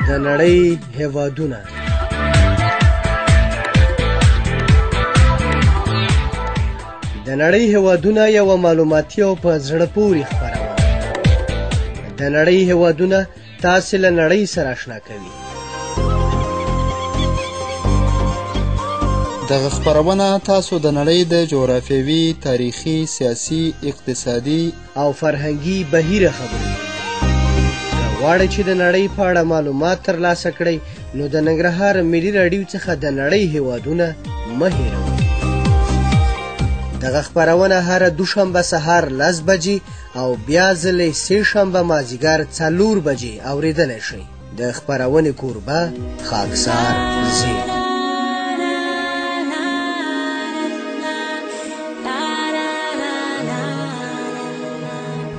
د نړۍ هیوادونه. د نړۍ هیوادونه یوه معلوماتي او په زړه پورې خپرونه. د نړۍ هیوادونه تاسې له نړۍ سره آشنا کوي. دغه خپرونه تاسو د نړۍ د جغرافیوي، تاریخي، سیاسي، اقتصادي او فرهنګي بهیره خبروي. که غواړئ چې د نړۍ په اړه معلومات ترلاسه کړئ، نو د ننګرهار ملي راډیو څخه د نړۍ هیوادونه مه هېروئ. دغه خپرونه هره دوشنبه سهار 10 بجې او بیا ځلې سه شنبه مازیګر 4 بجې اورېدلی شئ. د خپرونې کوربه خاکسار زیر.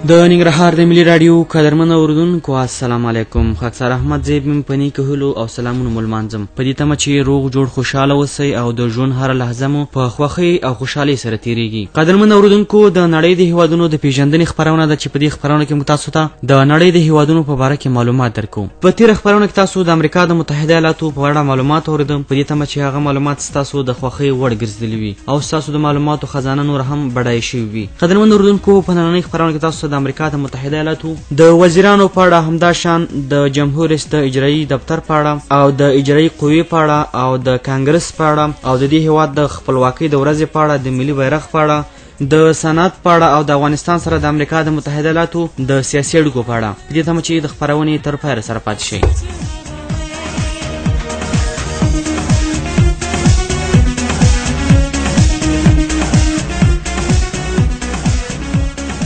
د ننګرهار د ملي راډیو قدرمن اوریدونکو، السلام علیکم. خاکسار احمد زیب مې په نیکو هیلو او سلامونو مو لمانځم، په دې تمه چې روغ جوړ خوشحاله اوسئ او د ژوند هره لحظه مو په خوښۍ او خوشحالۍ سره تیریږي. قدرمن اوریدونکو، د نړۍ د هیوادونو د پیژندنې خپرونه ده چې په دې خپرونه کې موږ تاسو ته د نړۍ د هیوادونو په باره کې معلومات درکوو. په تېره خپرونه کې تاسو د امریکا د متحده ایالاتو په اړه معلومات اورېدم، په دې تمه چې هغه معلومات ستاسو د خوښۍ وړ ګرځېدلي وي او ستاسو د معلوماتو خزانه نور هم بډایه شوې وي. قدرمن اوریدونکو، په نننۍ خپرونه کې تاسو د امریکا د متحده ایالاتو د وزیرانو په اړه، همداشان د جمهور رئیس د اجرایي دفتر په اړه او د اجرایي قوې په اړه او د کانګرس په اړه او د دې هیواد د خپلواکۍ د ورځې په اړه، د ملي بیرغ په اړه، د صنعت په اړه او د افغانستان سره د امریکا د متحده ایالاتو د سیاسي اړیکو په اړه. په دې تمه چې د خپرونې تر پایه سره پاتې شئ.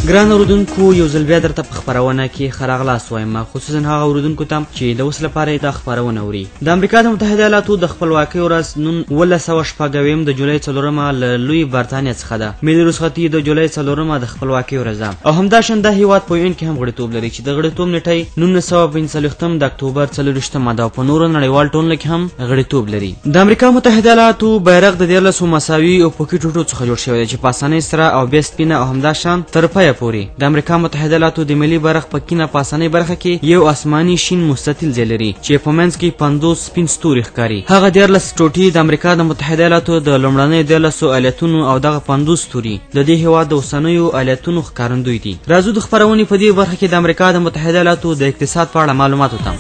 ګران اوریدونکو، یو ځل بیا درته په خپرونه کې ښه راغلاست وایم، خصوصا هغه اوریدونکو ته چې د اوس لپاره یې دا خپرونه اوري. د امریکا د متحده ایالاتو د خپلواکۍ ورځ نن 1776 د جولای 4 له لوی برتانیا څخه ده. ملي رخصتي د جولای 4 د خپلواکۍ ورځ ده او همداشان دا هیواد په یون کې هم غړیتوب لري چې د غړیتوب نېټه یې 1945 د اکتوبر 24 ده او په نورو نړیوال ټولنو کې هم غړیتوب لري. د امریکا متحده ایالاتو بیرغ د 13 مساوي او پوکي ټوټو څخه جوړ شوی دی چې په اسانۍ سره او بیا سپینه او همداشان تر پایه پورې د امریکا متحده ایالاتو د ملي بیرغ په کینه پاسنۍ برخه کې یو آسماني شین مستطیل ځای لري چې په منځ کې 50 سپین ستوري ښکاري. هغه 13 ټوټې د امریکا د متحده ایالاتو د لومړنیو 13 ایالتونو او دغه 50 ستوري د دې هیواد د اوسنیو ایالتونو ښکارندوی دي. راځو د خپرونې په دې برخه کې د امریکا د متحده ایالاتو د اقتصاد په اړه معلوماتو ته.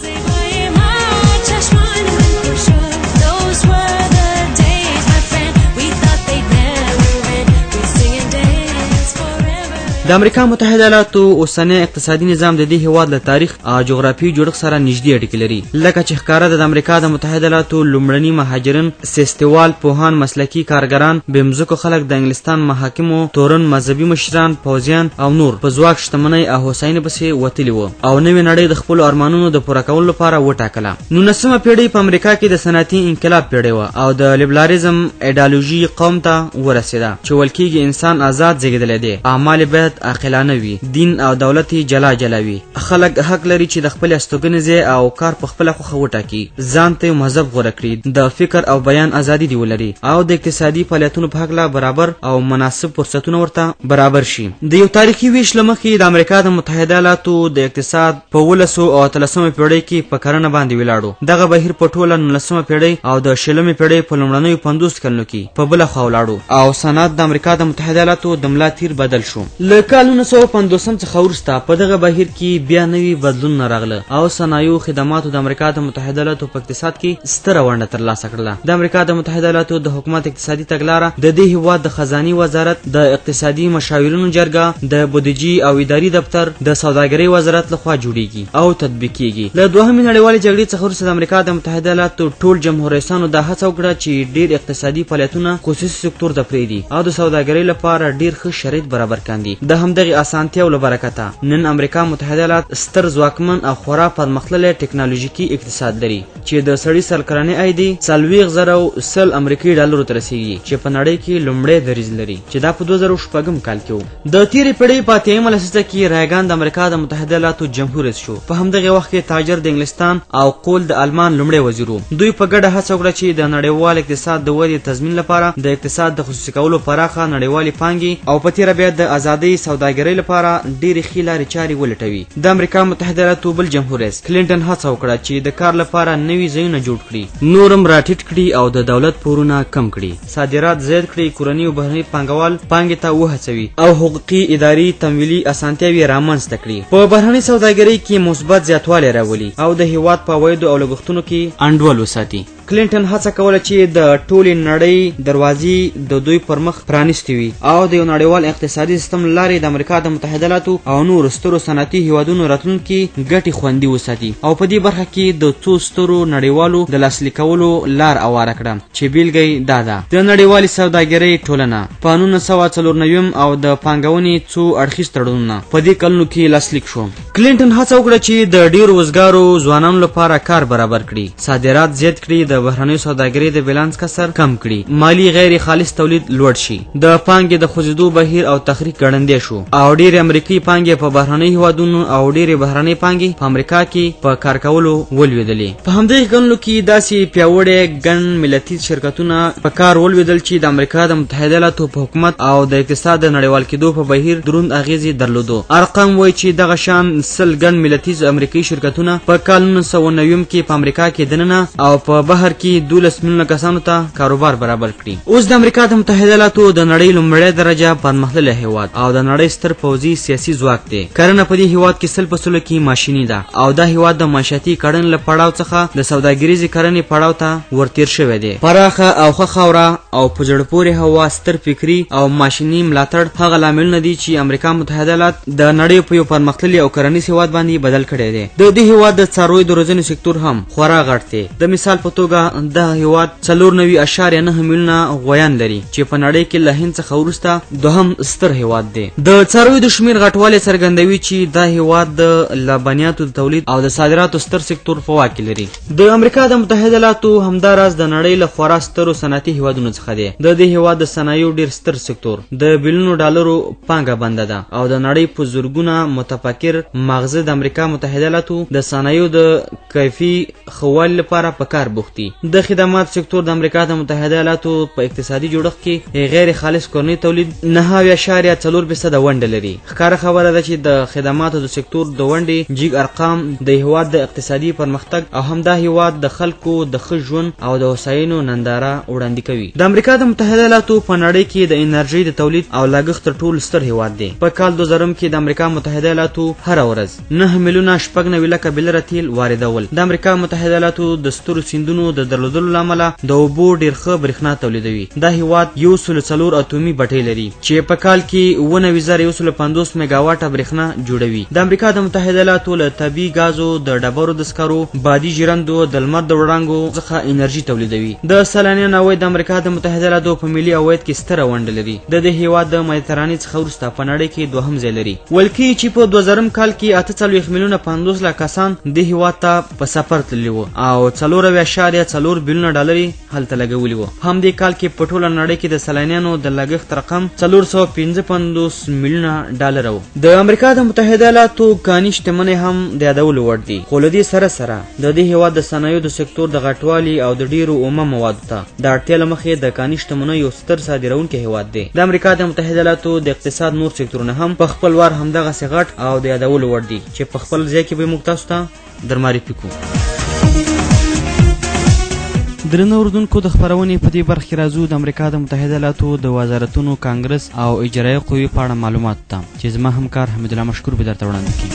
د امریکا متحده ایالاتو اوسنی اقتصادي نظام د دې هیواد له تاریخ او جغرافیوي جوړښت سره نږدې اړیکې لري. لکه چې ښکاره ده، د امریکا د متحده ایالاتو لومړني مهاجرین، سیستوال پوهان، مسلکي کارګران، بې مځکو خلک، د انګلستان محاکمو تورن، مذهبي مشران، پوځیان او نور په ځواک، شتمنۍ او هوساینې پسې وتلي وو او نوې نړۍ د خپلو ارمانونو د پوره کولو لپاره وټاکله. 19مه پیړۍ په امریکا کې د صنعتي انقلاب پیړۍ وه او د لیبرالیزم ایډیالوژي قوم ته ورسېده چې ویل کېږي انسان آزاد زېږېدلی دی، اعمال یې باید عاقلانه وي، دین او دولت یې جلا جلا وي، خلک حق لري چې د خپلې استوګنې ځای او کار په خپله خوښه وټاکي، ځان ته یو مذهب غوره کړي، د فکر او بیان ازادي دې ولري او د اقتصادي فعالیتونو په هکله برابر او مناسب فرصتونه ورته برابر شي. د یو تاریخي ویش له مخې د امریکا د متحده ایالاتو د اقتصاد په 17 او 18 پیړۍ کې په کرنه باندې ولاړو. دغه بهیر په ټوله 19 پیړۍ او د 20 پیړۍ په لومړنیو 50 کلونو کې په بله خوا ولاړو او صنعت د امریکا د متحده ایالاتو د ملا تیر بدل شو. له کال 1950 څخه وروسته په دغه بهیر کې بیا نوي بدلونونه راغله او صنایعو خدماتو د امریکا د متحده ایالاتو په اقتصاد کې ستره ونډه ترلاسه کړله. د امریکا د متحده ایالاتو د حکومت اقتصادي تګلاره د دې هیواد د خزانې وزارت، د اقتصادي مشاورینو جرګه، د بودیجې او اداري دفتر، د سوداګرۍ وزارت لخوا جوړیږي او تطبیق کیږي. له دوهمې نړیوالې جګړې څخه وروسته د امریکا د متحده ایالاتو ټول جمهور رئیسانو دا هڅه وکړه چې ډېر اقتصادي فعالیتونه خصوصي سکتور ته پرېږدي او د سوداګرۍ لپاره ډېر ښه شرایط برابر کاندي. د همدغې اسانتیاو له برکته نن امریکا متحده ایالات ستر، ځواکمن او خورا پرمختللی ټکنالوژیکي اقتصاد لري چې د سړي سر کلنی عاید یې 40,100 امریکایي ډالرو ته رسیږي چې په نړۍ کې لومړی دریځ لري چې دا په 2006 کال کې و. د تېرې پیړۍ په 80مه لسیزه کې ریګان د امریکا د متحده ایالاتو جمهور رئیس شو. په همدغې وخت کې تاجر د انګلستان او قول د آلمان لومړی وزیر و. دوی په ګډه هڅه وکړه چې د نړیوال اقتصاد د ودې تضمین لپاره د اقتصاد د خصوصي کولو پراخه نړیوالې پانګې او په تېره بیا د ازادۍ سوداګرۍ لپاره ډېرې ښې لارې چارې ولټوي. د امریکا متحده ایالاتو بل جمهور رئیس کلینټن هڅه وکړه چې د کار لپاره نوي ځایونه جوړ کړي، نورم راټیټ کړي او د دولت پورونه کم کړي، صادرات زیات کړي، کورني او بهرني پانګوال پانګې ته وهڅوي او حقوقي، اداري، تمویلي اسانتیاوې رامنځته کړي، په بهرنۍ سوداګرۍ کې مثبت زیاتوالی راولي او د هیواد په عوایدو او لګښتونو کې انډول وساتي. کلینټن هڅه کوله چې د ټولې نړۍ دروازې د دوی پر مخ پرانیستې وي او د یو نړیوال اقتصادي سیستم له لارې د امریکا د متحده ایالاتو او نورو سترو صنعتي هیوادونو راتلونکي ګټې خوندي وساتي او په دې برخه کې د څو سترو نړیوالو د لاسلیکولو لار اواره کړه چې بیلګه یې دا ده: د نړیوالې سوداګرۍ ټولنه په 1994 او د پانګونې څو اړخیز تړونونه په دې کلونو کې لاسلیک شو. کلینټن هڅه وکړه چې د ډیرو وزګارو ځوانانو لپاره کار برابر کړي، صادرات زیات کړي، د بهرنیو سوداګرۍ د بیلانس کسر کم کړي، مالي غیر خالص تولید لوړ شي، د پانګې د خوځېدو بهیر او تخریک ګړندی شو او ډېرې امریکایي پانګې په بهرنیو هیوادونو او ډېرې بهرنۍ پانګې په امریکا کې په کار کولو ولوېدلې. په همدغه کلونو کې داسې پیاوړی ګڼ ملتي شرکتونه په کار ولوېدل چې د امریکا د متحده ایالاتو په حکومت او د اقتصاد د نړیوال کېدو په بهیر دروند اغېزې درلودو. ارقام وایي چې دغه شان 100 ګڼ ملتیز امریکایي شرکتونه په کال 1990 کې په امریکا کې دننه او په بهر کې 12 میلیونه کسانو ته کاروبار برابر کړي. اوس د امریکا د متحده ایالاتو د نړۍ لومړی درجه پرمختللی هیواد او د نړۍ ستر پوځي سیاسي ځواک دی. کرنه په دې هیواد کې 100 په سلو کې ماشیني ده او دا هیواد د معیشتي کرنې له پړاو څخه د سوداګریزې کرنې پړاو ته ورتېر شوی دی. پراخه او ښه خاوره او په زړه پورې هوا، ستر فکري او ماشیني ملاتړ هغه لاملونه دي چې امریکا متحده ایالات د نړۍ په یو پرمختللي او کرنیز هیواد باندې بدل کړی دی. د دې هیواد د څارویو د روزنې سکتور هم خورا غټ دی. د مثال په توګه دغه هیواد 94.9 میلیونه غویان لري چې په نړۍ کې له هند څخه وروسته دوهم ستر هیواد دی. د څارویو د شمېر غټوالی څرګندوي چې دا هیواد د لبنیاتو د تولید او د صادراتو ستر سکتور په واک کې لري. د امریکا د متحده ایالاتو همداراز د نړۍ له خورا سترو صنعتي هیوادونو څخه دی. د دې هیواد د صنایعو ډېر ستر سکتور د بیلیونو ډالرو پانګه بنده ده او د نړۍ په زرګونه متفکر ماغزه د امریکا متحده ایالاتو د صنایعو د کیفي ښه والي لپاره په کار بوخت دي. د خدماتو سکتور د امریکا د متحده ایالاتو په اقتصادي جوړښت کې غیر خالص کورنی تولید 9.4% ونډه لري. ښکاره خبره ده چې د خدماتو د سکتور د ونډې جګ ارقام د هیواد د اقتصادي پرمختګ او همدا هیواد د خلکو د ښه ژوند او د هوساینو ننداره وړاندې کوي. د امریکا د متحده ایالاتو په نړۍ کې د انرژۍ د تولید او لګښت تر ټولو ستر هیواد دی. په کال 2000 کې د امریکا متحده ایالاتو هره ورځ 9,96,000 بیلره تیل واردول. د امریکا متحده ایالاتو د سترو سیندونو د درلودلو له امله د اوبو ډېر ښه برېښنا تولیدوي. دا هیواد 104 اتومي بټۍ لري چې په کال کې 97,150 میګاواټه برېښنا جوړوي. د امریکا د متحده ایالاتو له طبیعي ګازو، د ډبرو د سکرو، بادي ژرندو، د لمر د وړانګو څخه انرژي تولیدوي. د سیلانیانو عواید د امریکا د متحده ایالاتو په ملي عواید کې ستره ونډه لري. د دې هیواد د مدیترانې څخه وروسته په نړۍ کې دوهم ځای لري. ویل کېږي چې په 2000 کال کې 48,50,000,000 کسان دې هیواد ته په سفر تللي وو او 4.4 بیلیونه ډالر یې هلته لګولي وو. همدې کال کې په ټوله نړۍ کې د سیلانیانو د لګښت رقم 455 میلیونه ډالر و. د امریکا د متحده ایالاتو کاني شتمنۍ هم د یادولو وړ دي، خو له دې سره سره د دې هیواد د صنایعو د سکتور د غټوالي او د ډیرو اومه موادو ته د اړتیا له مخې د کاني شتمنیو یو ستر صادرونکی هیواد دی. د امریکا د متحده ایالاتو د اقتصاد نور سکتورونه هم په خپل وار همدغسې غټ او د یادولو وړ دي چې په خپل ځای کې به موږ تاسو ته درمعرفي کړو. درنو اورېدونکو، د خپرونې په دې برخه کې راځو د امریکا د متحده ایالاتو د وزارتونو، کانګرس او اجرایي قوې په اړه معلومات ته چې زما همکار حمیدالله مشکور به درته وړاندې کړي.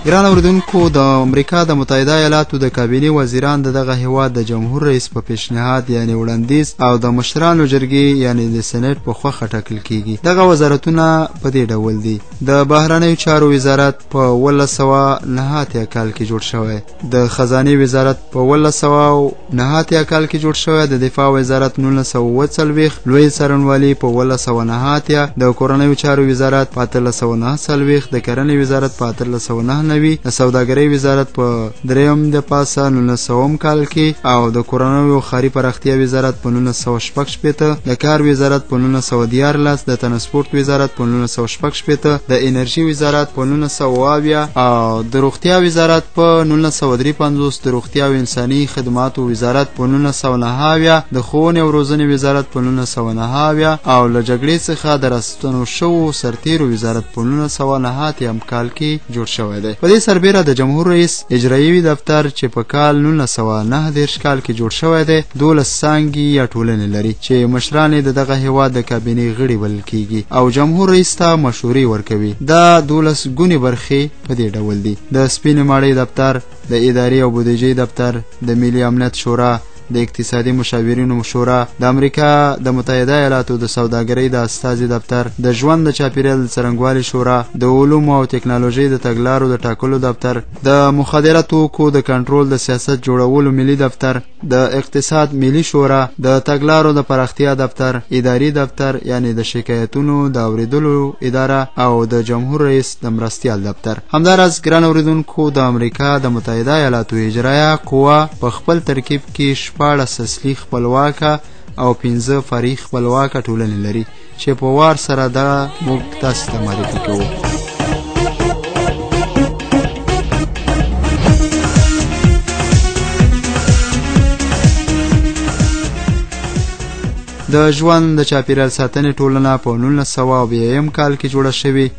ګران اوریدونکو، د امریکا د متحده ایالاتو د کابینې وزیران د دغه هیواد د جمهور رئیس په پیشنهاد یعنی وړاندیز او د مشرانو جرګې یعنی د سېنېټ په خوښه ټاکل کیږي. دغه وزارتونه په دې ډول دي: د بهرنیو چارو وزارت په 1789 کال کې جوړ شوی، د خزانې وزارت په 1789 کال کې جوړ شوی، د دفاع وزارت 1947، لوی څارنوالي په 1789، د کورنیو چارو وزارت په 1849، د کرنې وزارت په 1899، 990، د سوداګرۍ وزارت په دریم د پاسه 1900 کال کې او د کورنیو ښاري پراختیا وزارت په 1966، د کار وزارت په 1913، د ترانسپورت وزارت په 1966، د انرژي وزارت په 1970 او د روغتیا وزارت په 1953، د روغتیا او انساني خدماتو وزارت په 1979، د ښوونې او روزنې وزارت په 1979 او له جګړې څخه د راستنو شوو سرتیرو وزارت په 1989 کال کې جوړ شوی دی. په دې سربېره د جمهور رئیس اجرایوي دفتر چې په کال 1939 کال کې جوړ شوی دی 12 څانګې یا ټولنې لري چې مشران یې د دغه هیواد د کابینې غړي بلل کیږي او جمهور رئیس ته مشورې ورکوي. دا 12 ګونې برخې په دې ډول دي: د سپینې ماڼۍ دفتر، د ادارې او بودیجې دفتر، د ملي امنیت شورا، د اقتصادي مشاورینو شورا، د امریکا د متحده ایالاتو د سوداګرۍ د استازي دفتر، د ژوند د چاپیریال د څرنګوالي شورا، د علومو او تکنالوژۍ د تګلارو د ټاکلو دفتر، د مخدره توکو د کنټرول د سیاست جوړولو ملي دفتر، د اقتصاد ملي شورا، د تګلارو د پراختیا دفتر، اداري دفتر یعنی د شکایتونو د اوریدلو اداره او د جمهور رئیس د مرستیال دفتر. همداراز ګران اوریدونکو، د امریکا د متحده ایالاتو اجرایه قوه په خپل ترکیب کې 16 اصلي خپلواکه او 5 فرعي خپلواکه ټولنې لري چې په وار سره دا موږ تاسو ته معرفي کوو. د ژوند د چاپیریال ساتنې ټولنه په 1970 کال کې جوړه شوې.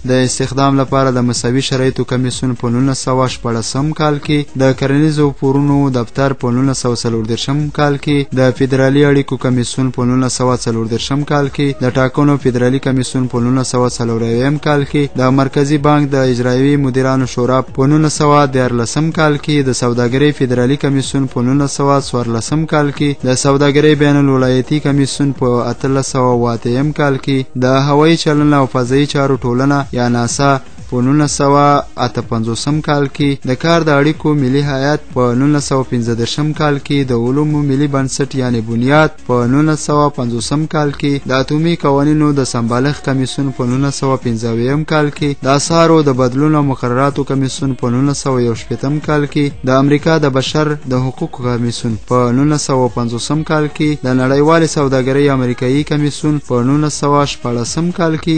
د استخدام لپاره د مساوي شرایطو کمیسیون په 1916 کال کې، د کرنیزو پورونو دفتر په 1934 کال کې، د فدرالي اړیکو کمیسیون په 1934 کال کې، د ټاکنو فدرالي کمیسیون په 1940 کال کې، د مرکزي بانک د اجرایوي مدیرانو شورا په 1914 کال کې، د سوداګرۍ فدرالي کمیسیون په 1914 کال کې، د سوداګرۍ بین الولایتي کمیسیون په 1880 کال کې، د هوایي چلند او فضایي چارو ټولنه یا ناسا په 1958 کال کې، د کار د اړیکو ملي هیئت په 1935 کال کې، د علومو ملي بنسټ یعنی بنیاد په 1950 کال کې، د اتومي قوانینو د سمبالښت کمیسیون په 1975 کال کې، د اثارو د بدلون او مقرراتو کمیسیون په 1961 کال کې، د امریکا د بشر د حقوقو کمیسیون په 1950 کال کې، د نړیوالې سوداګرۍ امریکایي کمیسیون په 1916 کال کې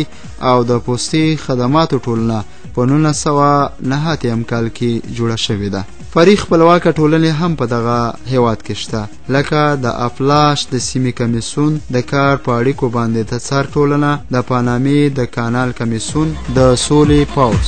او د پوستي خدماتو ټولنه په 1989 کال کې جوړه شوې ده. فرعي خپلواکه ټولنې هم په دغه هیواد کې شته، لکه د افلاش د سیمې کمیسیون، د کار په اړیکو باندې د څار ټولنه، د پانامې د کانال کمیسیون، د سولې پوځ.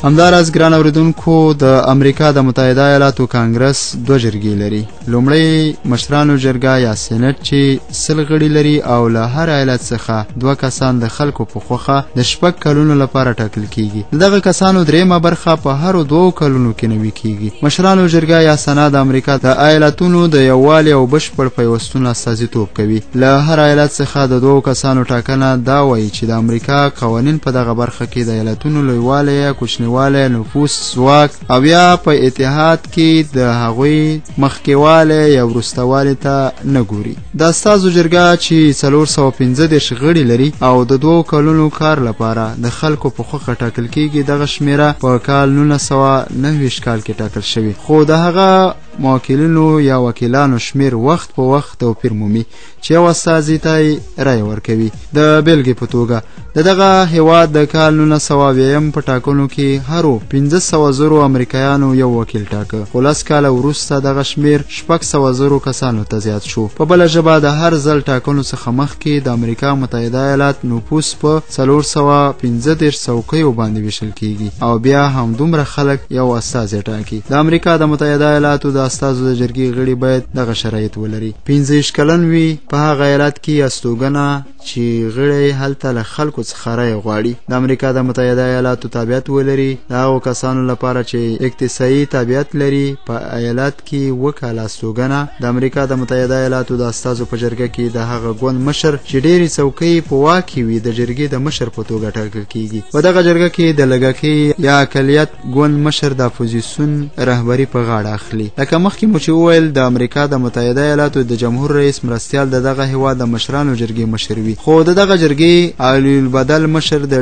همداراز ګران اوریدونکو، د امریکا د متحده ایالاتو کانګرس دوه جرګې لري. لومړی مشرانو جرګه یا سېنټ چې 100 غړي لري او له هر ایالت څخه 2 کسان د خلکو په خوښه د 6 کلونو لپاره ټاکل کیږي. د دغه کسانو درېیمه برخه په هرو 2 کلونو کې نوي کیږي. مشرانو جرګه یا سنا د امریکا د ایالتونو د یووالي او بشپړ پیوستون استازیتوب کوي. له هر ایالت څخه د 2 کسانو ټاکنه دا وایي چې د امریکا قوانین په دغه برخه کې د ایالتونو لویوالی یا کوچنیوالی، نفوس، ځواک او یا په اتحاد کې د هغوی مخکېوالی یا وروستهوالی ته نه ګوري. د استازو جرګه چې 435 غړي لري او د 2 کلونو کار لپاره د خلکو په خوښه ټاکل کیږي، دغه شمېره په کال 1929 کال کې ټاکل شوې، خو د هغه موکلینو یا وکیلانو شمېر وخت په وخت توپیر مومي چې یو استازي ته یې رایه ورکوي. د بېلګې په توګه د دغه هیواد د کال 1970 په ټاکنو کې هرو 500,000 امریکایانو یو وکیل ټاکه، خو 10 کاله وروسته دغه شمېر 600,000 کسانو ته زیات شو. په بله ژبه د هر ځل ټاکنو څخه مخکې د امریکا متحده ایالات نفوس په 435 څوکیو باندې ویشل کیږي او بیا همدومره خلک یو استازی ټاکي. د امریکا د متحده ایالاتو د استازو د جرګې غړي باید دغه شرایط ولري: 25 کلن وي، په هغه ایالت کې استوګنه چې غړی هلته له خلکو څخه رایه غواړي، د امریکا د متحده ایالاتو تابعیت ولري، د هغو کسانو لپاره چې اقتصادي تابعیت لري په ایالت کې 7 کاله استوګنه، د امریکا د متحده ایالاتو د استازو په جرګه کې د هغه ګوند مشر چې ډېرې څوکۍ په واک کې وي د جرګې د مشر په توګه ټاکل کیږي. په دغه جرګه کې د لږکۍ یا اقلیت ګوند مشر د اپوزیسیون رهبري په غاړه اخلي. لکه لکه مخکې مو چې وویل، د امریکا د متحده ایالاتو د جمهور رئیس مرستیال د دغه هیواد د مشرانو جرګې مشر وي، خو د دغه جرګې عالی البدل مشر د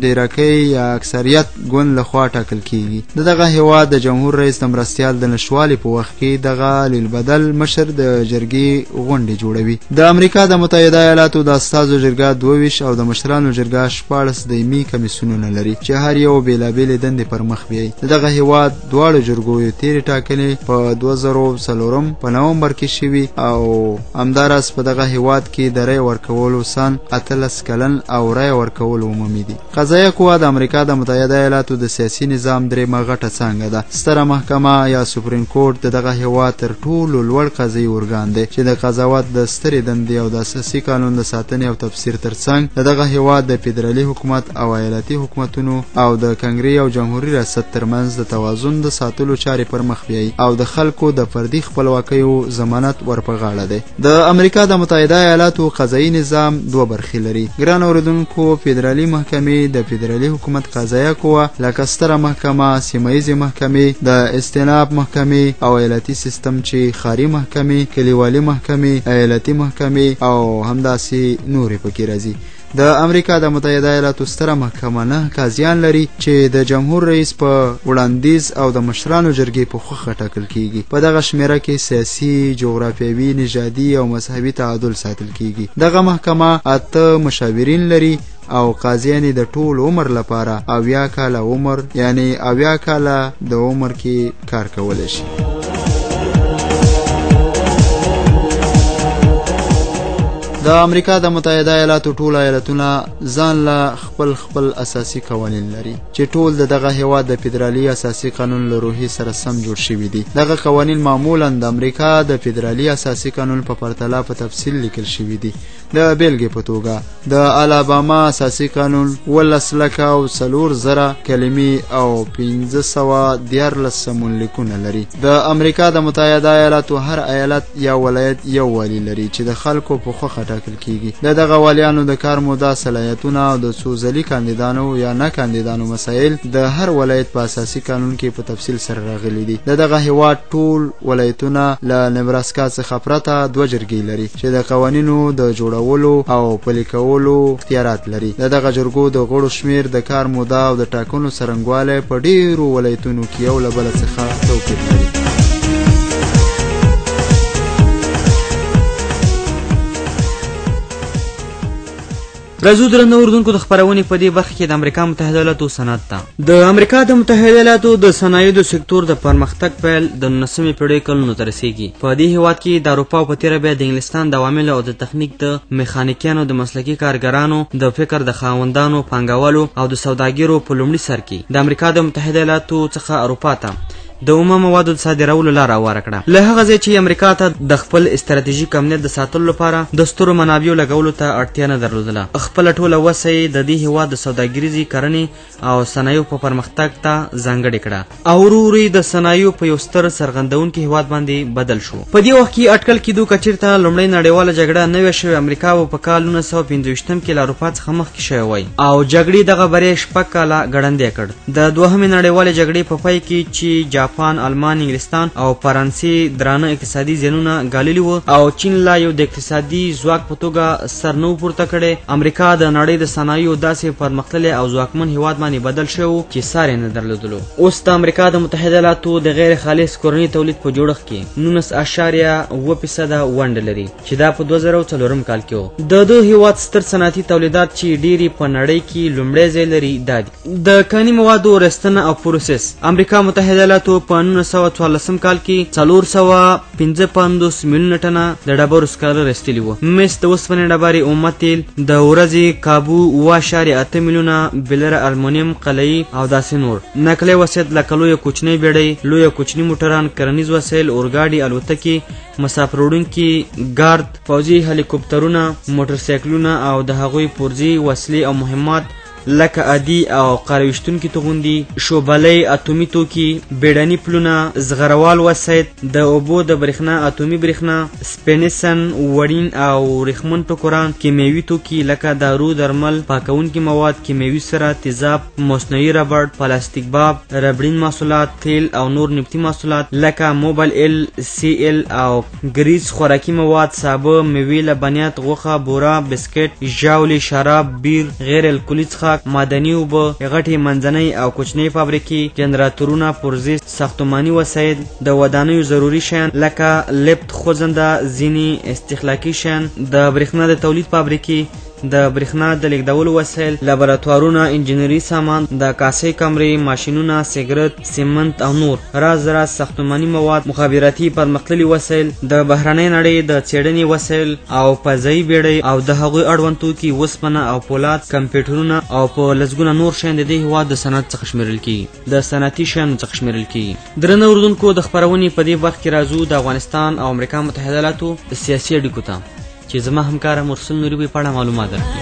ډیرکۍ یا اکثریت ګوند لخوا ټاکل کیږي. د دغه هیواد د جمهور رئیس د مرستیال د نشتوالي په وخت کې دغه عالی البدل مشر د جرګې غونډې جوړوي. د امریکا د متحده ایالاتو د استازو جرګه 22 او د مشرانو جرګه 16 دایمي کمیسیونونه لري چې هر یو بېلابېلې دندې پر مخ بیایي. د دغه هیواد دواړو جرګو تېرې ټاکنې په 2004 په نومبر کې شوي او همداراز په دغه هیواد کې د رای ورکولو سن 18 کلن او رای ورکول عمومي دي. قضایه قوه د امریکا د متحده ایالاتو د سیاسي نظام درېیمه غټه څانګه ده. ستره محکمه یا سپریم کورټ د دغه هیواد تر ټولو لوړ قضایي ارګان دی چې د قضاوت د سترې دندې او د اساسي قانون د ساتنې او تفسیر ترڅنګ د دغه هیواد د فدرالي حکومت او ایالتي حکومتونو او د کنګرې او جمهوري ریاست ترمنځ د توازن د ساتلو چارې پر مخ بیایي او د خلکو د فردي خپلواکیو ضمانت ور په غاړه دی. د امریکا د متحده ایالاتو قضایي نظام دوه برخې لري. ګران اوریدونکو، فدرالي محکمې، د فدرالي حکومت قضایه قوه لکه ستره محکمه، سیمه ییزې محکمې، د استیناف محکمې او ایالتي سیستم چې ښاري محکمې، کلیوالي محکمې، ایالتي محکمې او همداسې نورې پکې راځي. د امریکا د متحده ایالاتو ستره محکمه 9 قاضیان لري چې د جمهور رئیس په وړاندیز او د مشرانو جرګې په خوښه ټاکل کیږي. په دغه شمیره کې سیاسي، جغرافیوي، نژادي او مذهبي تعادل ساتل کیږي. دغه محکمه 8 مشاورین لري او قاضیان یې د ټول عمر لپاره 70 کاله عمر، یعنی 70 کاله د عمر کې کار کولی شي. د امریکا د متحده ایالاتو ټول ایالتونه ځان له خپل خپل اساسي قوانین لري چې ټول د دغه هیواد د فدرالي اساسي قانون له روحې سره سم جوړ شوي دي. دغه قوانین معمولا د امریکا د فدرالي اساسي قانون په پرتله په تفصیل لیکل شوي دي. د بیلګې په توګه د الاباما اساسي قانون 17,004 کلمې او 513 سمونلیکونه لري. د امریکا د متحده ایالاتو هر ایالت یا ولایت یو والي لري چې د خلکو په خوښه ټاکل کیږي. د دغه والیانو د کار موده، صلاحیتونه او د څو ځلي کاندیدانو یا نه کاندیدانو مسایل د هر ولایت په اساسي قانون کې په تفصیل سره راغلي دي. د دغه هیواد ټول ولایتونه له نبراسکا څخه پرته 2 جرګې لري چې د قوانینو د جوړولو او پلي کولو اختیارات لري. د دغه جرګو د غړو شمیر، د کار موده او د ټاکنو څرنګوالی په ډیرو ولایتونو کې یو له بله څخه توپیر لري. راځو درنو اورېدونکو د خپرونې په دې برخه کې د امریکا متحده ایالاتو صنعت ته. د امریکا د متحده ایالاتو د صنایعو د سکتور د پرمختګ پیل د 19مې پېړۍ کلونو ته رسیږي. په دې هیواد کې د اروپا او په تېره بیا د انګلستان د عواملو او د تخنیک د میخانیکیانو، د مسلکي کارګرانو، د فکر د خاوندانو، پانګوالو او د سوداګرو په لومړي سر کې د امریکا د متحده ایالاتو څخه اروپا ته د اومه موادو د صادرولو لاره هواره کړه. له هغه ځایه چې امریکا ته د خپل استراتیژیک امنیت د ساتلو لپاره د سترو منابعو لګولو ته اړتیا نه درلودله، خپله ټوله وسه یې د دې هیواد د سوداګریزې، کرنې او صنایعو په پرمختګ ته ځانګړې کړه او ورو ورو یې د صنایعو په یو ستر سرغندونکي هیواد باندې بدل شو. په دې وخت کې اټکل کېدو که چېرته لومړۍ نړیواله جګړه نه وه شوې، امریکا به په کال 1925 کې له اروپا څخه مخکې شوی وای او جګړې دغه بری 6 کاله ګړندی کړ. د دوهمې نړیوالې جګړې په پای کې چې جاپان، آلمان، انګلستان او فرانسې درانه اقتصادي زیانونه ګاللي وو او چین لا یو د اقتصادي ځواک په توګه سر نه و پورته کړی، امریکا د نړۍ د صنایعو داسې پرمختللی او ځواکمن هیواد باندې بدل شوی و چې ساری نه درلودلو. اوس د امریکا د متحده ایالاتو د غیر خالص کورني تولید په جوړښت کې 19.7% ونډه لري چې دا په 2004 کال کې و. د ده هیواد ستر صنعتي تولیدات چې ډېرې په نړۍ کې لومړی ځای لري دا دي: د کاني موادو رستنه او پروسس. امریکا متحده ایالاتو په 1914 کال کې 455 میلیونه ټنه د ډبرو سکاره رستلي وو. مس، د اوسپنې ډبرې، اومه تیل، د ورځې کابو 7.8 میلیونه بیلره المونیم، قلعي او داسې نور. نقلیه وسایط لکه لویه کوچنۍ بېړۍ، لویه کوچني موټران، کرنیز وسایل، اورګاډي، الوتکې، مسافر وړونکي ګارد، پوځي هلیکوپترونه، موټرسایکلونه او د هغوی پرزې، وسلې او مهمات لکه عادي او قاره ویشتونکي توغندي، شوبلۍ، اتومي توکي، بیړني پلونه، زغروال وسایط، د اوبو د برېښنا اتومي برېښنا، سپینسن، وړین او ورېښمن ټوکران، کیمیاوي توکي لکه دارو، درمل، پاکوونکي مواد، کیمیاوي سره، تیزاب، مصنوعي ربړ، پلاستیک باب، ربړین محصولات، تیل او نور نفتي محصولات لکه موبایل ال، سی ال او ګریز، خوراکي مواد، سابه، میوې، لبنیات، غوښه، بوره، بسکټ، ژاولې، شراب، بیر، غیر الکولي څښاک، معدني اوبه، غټې، منځنۍ او کوچنۍ فابریکې، جنراتورونه، پرزې، ساختماني وسایل، د ودانیو ضروري شیان لکه لفت، خوځنده، ځینې استهلاکي شیان، د برېښنا د تولید فابریکې، د برېښنا د لېږدولو وسایل، لابراتوارونه، انجنیري سامان، د عکاسۍ کمرې، ماشینونه، سګرټ، سیمنت او نور راز راز ساختماني مواد، مخابراتي پرمختللي وسایل، د بهرنۍ نړۍ د څېړنې وسایل او فضایي بېړۍ او د هغوی اړوند توکي، وسپنه او پولاد، کمپیوټرونه او په لسګونه نور شیان د دې هېواد د صنعت څخه شمېرل کېږي، د صنعتي شیانو څخه شمېرل کېږي. درنو اورېدونکو، د خپرونې په دې برخه کې راځو د افغانستان او امریکا متحده ایالاتو سیاسي اړیکو ته چې زما همکاره مرسل نوري به په اړه معلومات درکړي.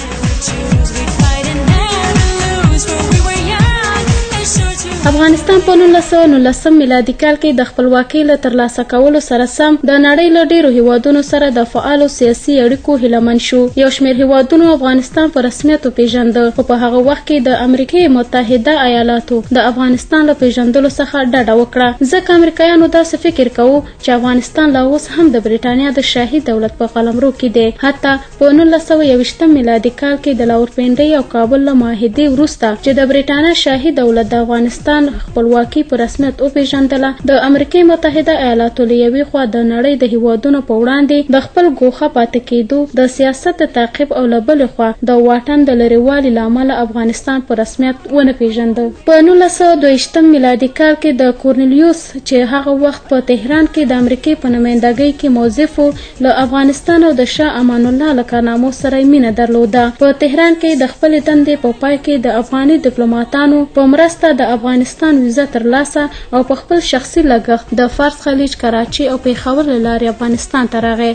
افغانستان په 1919 میلادي کال کې د خپلواکۍ له ترلاسه کولو سره سم د نړۍ له ډېرو هیوادونو سره د فعالو سیاسي اړیکو هیله من شو. یو شمېر هیوادونو افغانستان په رسمیت وپېژنده، خو په هغه وخت کې د امریکې متحده ایالاتو د افغانستان له پېژندلو څخه ډډه وکړه، ځکه امریکایانو داسې فکر کاوه چې افغانستان لا اوس هم د برېټانیا د شاهي دولت په قلمرو کې دی. حتی په 1921 میلادي کال کې د لاورپینډۍ او کابل له معاهدې وروسته چې د برېټانیا شاهي دولت د افغانستان خپلواکي په رسمیت وپېژندله، د امریکې متحده ایالاتو له یوې خوا د نړۍ د هیوادونو په وړاندې د خپل ګوښه پاتې کېدو د سیاست د تعقیب او له بلې خوا د واټن د لرېوالي له امله افغانستان په رسمیت ونه پېژنده. په 1922 میلادي کال کې د کورنلیوس چې هغه وخت په تهران کې د امریکې په نمایندګۍ کې موظف و، له افغانستان او د شاه امان الله له کارنامو سره یې مینه درلوده. په تهران کې د خپلې دندې په پای کې د افغاني دیپلوماتانو په مرسته د افغانستان ویزه ترلاسه او په خپل شخصي لګښت د فارس خلیج، کراچۍ او پېښور له لارې افغانستان ته راغی.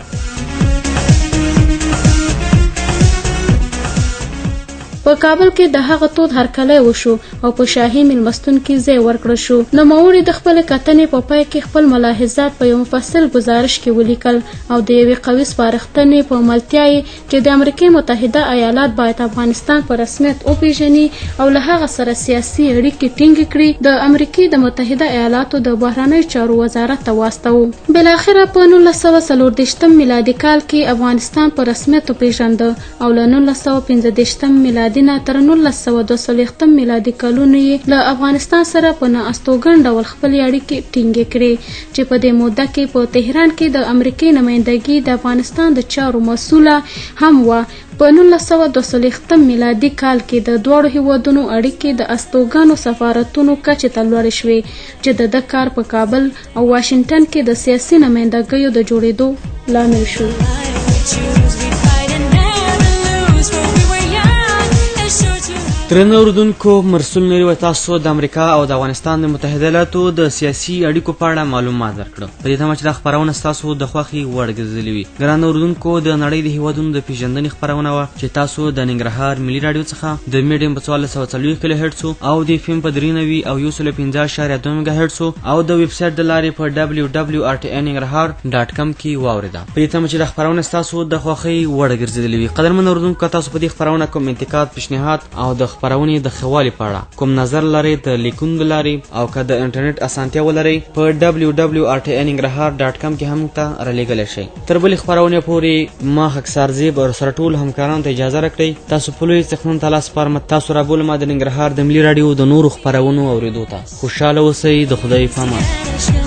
په کابل کې د هغه تود هرکلی وشو او په شاهي میلمستون کې ځای ورکړل شو. نوموړي د خپلې کتنې په پای کې خپل ملاحظات په یو مفصل ګزارش کې ولیکل او د یوې قوي سپارښتنې په ملتیا یې چې د امریکې متحده ایالات باید افغانستان په رسمیت وپېژني او له هغه سره سیاسي اړیکې ټینګې کړي، د امریکې د متحده ایالاتو د بهرنیو چارو وزارت ته واستاوه. بالاخره په 1934 میلادي کال کې افغانستان په رسمیت وپېژنده او له 1935 میلادي نه تر 1942 میلادي کلونو یې له افغانستان سره په نااستوګن ډول خپلې اړیکې ټینګې کړې، چې په دې موده کې په تهران کې د امریکې نمایندګي د افغانستان د چارو مسؤله هم وه. په 1942 میلادي کال کې د دواړو هیوادونو اړیکې د استوګنو سفارتونو کچې ته لوړې شوې، چې د ده کار په کابل او واشنګټن کې د سیاسي نمایندګیو د جوړېدو لامل شو. درنو اورېدونکو، مرسول نوري و تاسو د امریکا او د افغانستان د متحده ایالاتو د سیاسي اړیکو په اړه معلومات درکړه. په دې تمه چې دا خپرونه ستاسو د خوښې وړ ګرځېدلې وي. ګرانو اورېدونکو، د نړۍ د هیوادونو د پېژندنې خپرونه وه چې تاسو د ننګرهار ملي راډیو څخه د میډیم په 1440 کیلو هرتزو او د اف ام په 93 او 105.2 میګا هرتزو او د ویب سایټ د لارې په www.rtnnangarhar.com کې واورېده. په دې تمه چې دا خپرونه ستاسو د خوښۍ وړ ګرځېدلې وي. قدرمن اورېدونکو، که تاسو په دې خپرونه کوم انتقاد، پیشنهاد او د خپرونې د ښه والي په اړه کوم نظر لرئ، د لیکونو د لارې او که د انټرنیټ اسانتیا ولرئ په www.rtnnangarhar.com کې هم ته رالیږلی شئ. تر بلې خپرونې پورې ما خاکسار زیب او سره ټولو همکارانو ته اجازه راکړئ. تاسو په لوی څښتن تعالی سپارم. تاسو رابولم د ننګرهار د ملي راډیو د نورو خپرونو اورېدو ته. خوشحاله اوسئ. د خدای په امان.